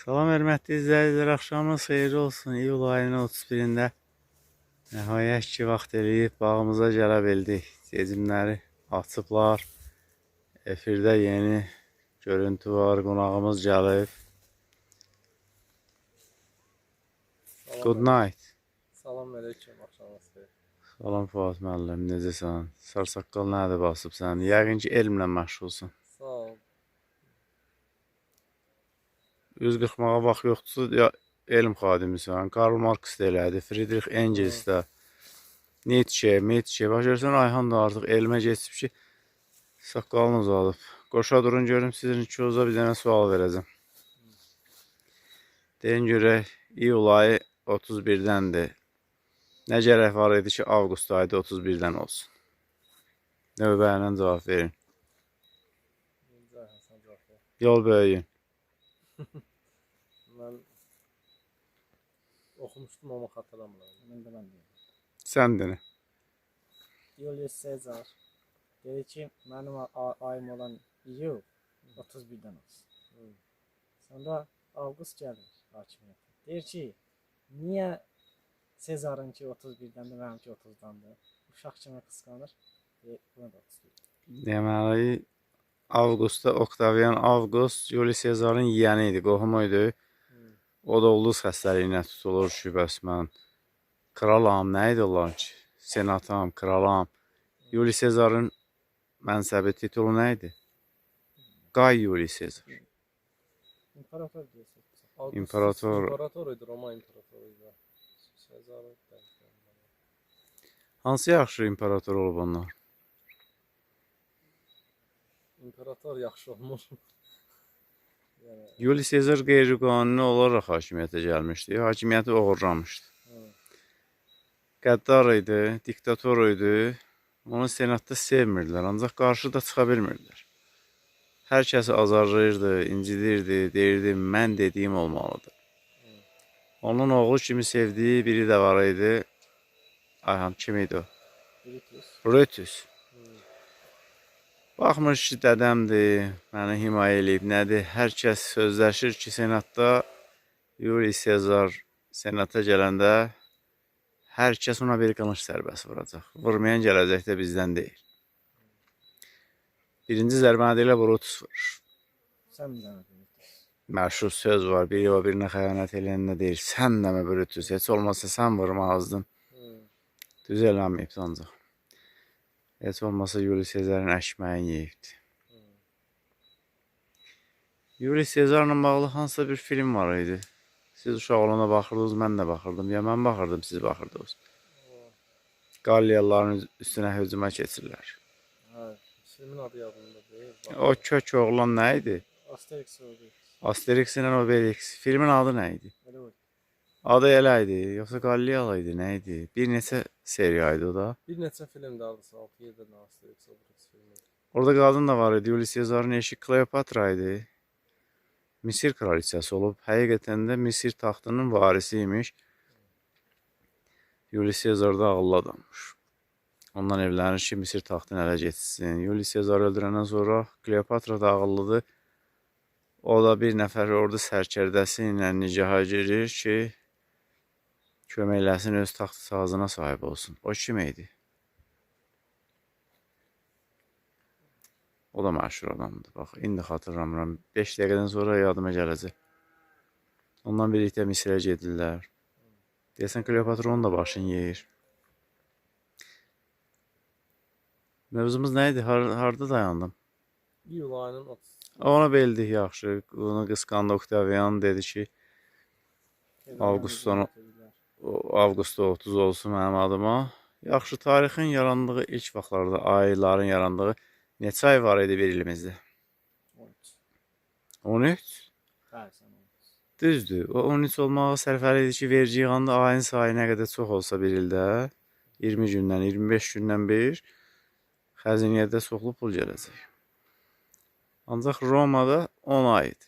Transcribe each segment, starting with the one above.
Salam hörmətli izləyicilər, axşamınız xeyirli olsun. İyul ayının 31-də nəhayət ki, vaxt eləyib bağımıza gələ bildik. Sezimləri açıblar. Efirdə yeni görüntü var, qonağımız gəlib. Salam. Good night. Salam aleyküm, axşamınız xeyir. Salam Fuad müəllim, necəsən? Sarsaqqal nədir basıb səni? Yəqin ki, elmlə məşğulsun. Sağ ol. Üz qırxmağa vaxt yoxdursa, ya elm xadimisən. Karl Marx da elədi, Friedrich Engels də, Nietzsche, Nietzsche. Bax görürsən, Ayhan da artıq elmə keçib ki, saqqalını uzadıb. Qoşa durun görüm, sizin ikinizə bir dənə sual verəcəm. Deyin görək, iyul ayı 31-dəndir. Nə gərək var idi ki, avqust ayı da 31-dən olsun? Növbə ilə cavab verin. Necə, sən cavab ver. Yol böyüyün. Mən oxumuşdum, amma xatırlamıram. Mən də mən deyim. Sən denə. Julius Caesar dedi ki, mənim ayım olan iyul 31-dən olsun. Sonra Avqust gəlir hakimiyyətə. Deyir ki, niyə Sezarınki 31-dəndir, mənimki 30-dandır? Uşaq kimi qısqanır. Deyir, buna da 31. Deməli, Avqustda Oktavian Avqust Julius Sezarın yiyəni idi, qohumu idi. O da ulduz xəstəliyinə tutulur ki, bəs mən kralam, nə idi onların ki? Senatam, kralam. Julius Sezarın mənsəbi, titulu nə idi? Qay Julius Sezar. İmperator deyirsən. Avqustus İmperator. İmperator idi, Roma imperatoru idi. Sezar idi. Hansı yaxşı imperator olub onlar? İmperator yaxşı olmur. Yəni, Julius Sezar qeyri-qanuni olaraq hakimiyyətə gəlmişdi. Hakimiyyəti oğurlamışdı. Qəddar idi, diktator idi. Onu senatda sevmirdilər, ancaq qarşı da çıxa bilmirdilər. Hər kəsi azarlayırdı, incidirdi, deyirdi, mən dediyim olmalıdır. Onun oğlu kimi sevdiyi biri də var idi. Ayhan, kim idi o? Brutus. Brutus. Baxmır ki, dədəmdir, məni himayə eləyib, nədir? Hər kəs sözləşir ki, senatda Julius Sezar senata gələndə hər kəs ona bir qılınc zərbəsi vuracaq. Vurmayan gələcəkdə bizdən deyil. Birinci zərbəni də elə Brutus vurur. Sən də Brutus. Məşhur söz var, biri o birinə xəyanət eləyəndə deyir, sən də mi Brutus, heç olmasa sən vurmazdın. Düz eləməyib ancaq. Heç olmasa Julius Sezarın əkməyini yeyibdi. Julius Sezarla bağlı hansısa bir film var idi. Siz uşaq olanda baxırdınız, mən də baxırdım. Ya mən baxırdım, siz baxırdınız. Qalliyalıların üstünə hücuma keçirlər. Hə, filmin adı yadımda deyil. O kök oğlan nə idi? Asterix Obelix. Asterix ilə Obelix. Filmin adı nə idi? Elə o. Adı elə idi, yoxsa Qalliyalı idi, nə idi? Bir neçə seriya idi o da. Bir neçə film də adısı, 6-7 dənə Asterix Obelix filmi. Orada qadın da var idi, Julius Sezarın eşi Kleopatra idi. Misir kraliçası olub. Həqiqətən də Misir taxtının varisi imiş. Julius Sezar da ağıllı adammış. Ondan evlənir ki, Misir taxtını ələ keçsin. Julius Sezarı öldürəndən sonra Kleopatra da ağıllıdır. O da bir nəfər ordu sərkərdəsi ilə nigaha girir ki, kömək eləsin, öz taxt sazına sahib olsun. O kim idi? O da məşhur adamdır. Bax, indi xatırlamıram. 5 dəqiqədən sonra yadıma gələcək. Ondan birlikdə Misirə gedirlər. Deyəsən, Kleopatra onun da başını yeyir. Mövzumuz nə idi? Harda dayandım? İyul ayının 30. Ona bildik, yaxşı. Onu qısqandı Oktavian, dedi ki, Avqustda 30 olsun mənim adıma. Yaxşı, tarixin yarandığı ilk vaxtlarda, ayların yarandığı neçə ay var idi bir ilimizdə? 13. 13? Bəli, sən 13. Düzdür. O 13 olmağı sərfəli idi ki, vergi yığanda ayın sayı nə qədər çox olsa bir ildə, 20 gündən, 25 gündən bir xəzinəyə də çoxlu pul gələcək. Ancaq Romada 10 ay idi.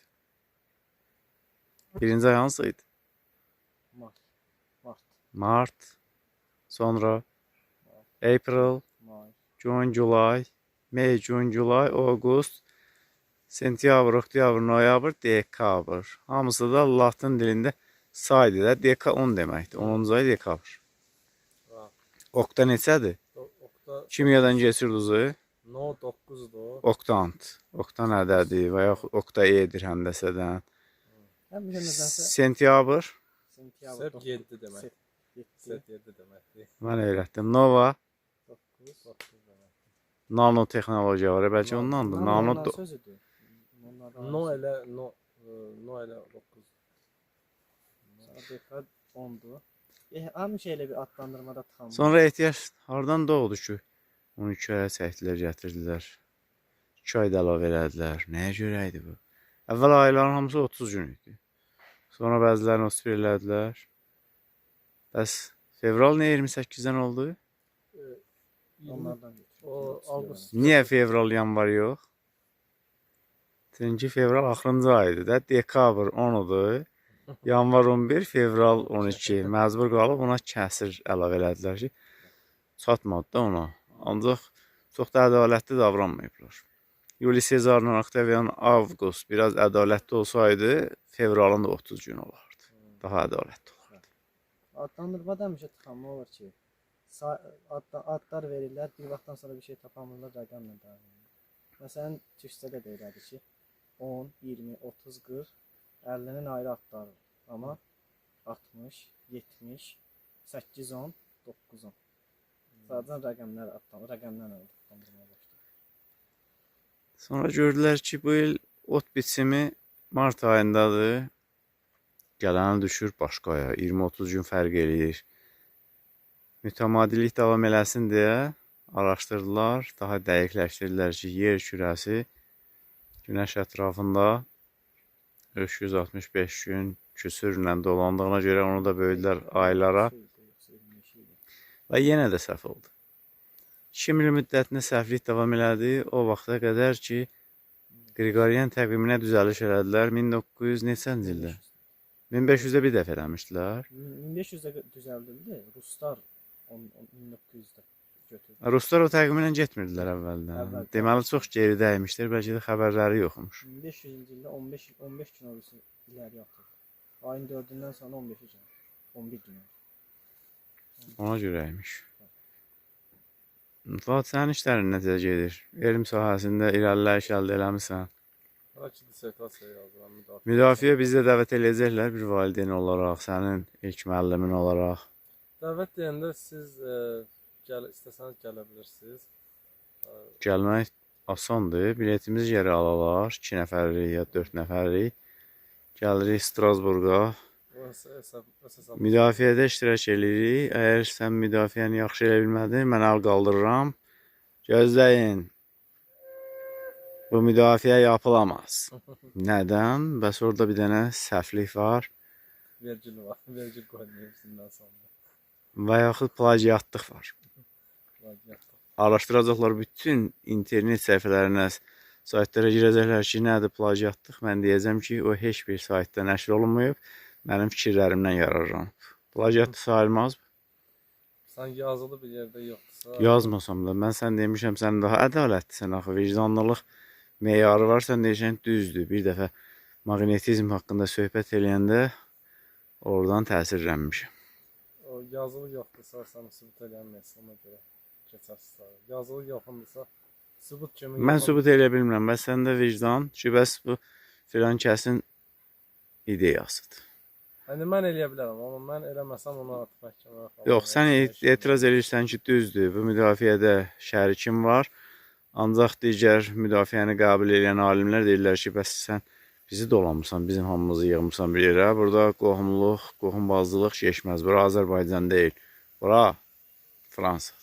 Birinci ay hansı idi? Mart. Mart. Mart, sonra April, May. June, July, May, June, July, August, Sentyabr, oktyabr, noyabr, dekabr. Hamısı da latın dilində saydır da. Deka 10 deməkdir. 10-cu ay dekabr. Ha. Okta neçədir? Okta Kimyadan keçirdiniz? no 9-dur. Oktant. Oktan ədədi və yaxud okta E-dir həndəsədən. Həmişə nədənsə Sentyabr sentyabr Sep 9, 7 demək. 7, Sep 7 deməkdir. mən öyrətdim. Nova 9. 9 deməkdir. nanotexnologiya var. Bəlkə ondandır. Nano Nano sözüdür. Onlardan No elə no no elə 9. Sonra deka 10-dur. Həmişə elə bir adlandırmada tıxanma. Sonra ehtiyac hardan doğdu ki, 12 aya çəkdilər, gətirdilər. 2 ay da əlavə elədilər. Nəyə görə idi bu? Əvvəl ayların hamısı 30 gün idi. Sonra bəzilərini 31 elədilər. Bəs fevral niyə 28-dən oldu? Onlardan götürür. O avqust. Niyə fevral, yanvar yox? Çünki fevral axırıncı aydır da. Dekabr 10-udur. Yanvar 11, fevral 12. Məcbur qalıb ona kəsir əlavə elədilər ki, çatmadı da ona. Ancaq çox da ədalətli davranmayıblar. Yuli Sezarla Oktavian Avqust biraz ədalətli olsaydı, fevralın da 30 gün olardı. Daha ədalətli olardı. Adlandırmada həmişə tıxanma olur ki, adlar verirlər, bir vaxtdan sonra bir şey tapamırlar, rəqəmlə davam edirlər. Məsələn, türkcədə də elədir ki, 10, 20, 30, 40, 50-nin ayrı adları var. Amma 60, 70, 8, 10, 9, 10. Sadəcə rəqəmlər rəqəmlərlə adlandırmaya başlayır. Sonra gördülər ki, bu il ot biçimi mart ayındadır. Gələni düşür başqa aya. 20-30 gün fərq eləyir. Mütəmadilik davam eləsin deyə araşdırdılar, daha dəqiqləşdirdilər ki, yer kürəsi günəş ətrafında 365 gün küsürlə dolandığına görə onu da böyüdülər aylara Yoxsa 25 idi. və yenə də səhv oldu. 2000 il müddətində səhvlik davam elədi. O vaxta qədər ki, Qriqoryan təqviminə düzəliş elədilər 1900 neçənci ildə? 1500-də bir dəfə eləmişdilər. 1500-də düzəldildi. Ruslar 1900-də götürdü. Ruslar o təqvimlə getmirdilər əvvəldən. Əvvəl. Deməli çox geridə imişlər, bəlkə də xəbərləri yoxmuş. 1500-cü ildə 15 gün o birisi iləri atıldı. Ayın 4-ündən sonra 15-i gəldi. 11 gün oldu. Ona görə imiş. Fuad, sənin işlərin necə gedir? Elm sahəsində irəliləyiş əldə eləmisən. Hələ ki dissertasiya yazıram müdafiə. Müdafiə bizi də dəvət eləyəcəklər bir valideyn olaraq, sənin ilk müəllimin olaraq. Dəvət deyəndə siz gəl istəsəniz gələ bilirsiniz. Gəlmək asandır. Biletimizi geri alalar. 2 nəfərlik ya 4 nəfərlik. Gəlirik Strasburqa. O hesab hesab. Müdafiədə iştirak eləyirik. Əgər sən müdafiəni yaxşı eləyə bilmədin, mən əl qaldırıram. Gözləyin. Bu müdafiə yapılamaz. Nədən? Bəs orada bir dənə səhvlik var Vergil var. Vergil qoymayıb hepsindən sonra. və yaxud plagiatlıq var. Plagiat. Araşdıracaqlar bütün internet səhifələrinə, saytlara girəcəklər ki, nədir plagiatlıq? Mən deyəcəm ki, o heç bir saytda nəşr olunmayıb, mənim fikirlərimdən yararlanıb. Plagiat sayılmaz. Sən yazılı bir yerdə yoxdursa, Yazmasam da mən sən demişəm, sən daha ədalətlisən axı, vicdanlılıq meyarı var, sən deyirsən düzdür. Bir dəfə maqnetizm haqqında söhbət eləyəndə oradan təsirlənmişəm. O yazılı yoxdursa, sən sübut eləyəməyəsən ona görə keçərsən. Yazılı yoxundursa, sübut kimi Mən sübut eləyə bilmirəm. Bəs səndə vicdan ki, bəs bu filan kəsin ideyasıdır. Yəni mən eləyə bilərəm, amma mən eləməsəm onu artıq məhkəməyə falan. Yox, sən etiraz eləyirsən ki, düzdür, bu müdafiədə şərikim var. Ancaq digər müdafiəni qəbul edən alimlər deyirlər ki, bəs sən bizi dolamısan, bizim hamımızı yığmısan bir yerə. Burada qohumluq, qohumbazlıq keçməz. Bura Azərbaycan deyil. Bura Fransadır.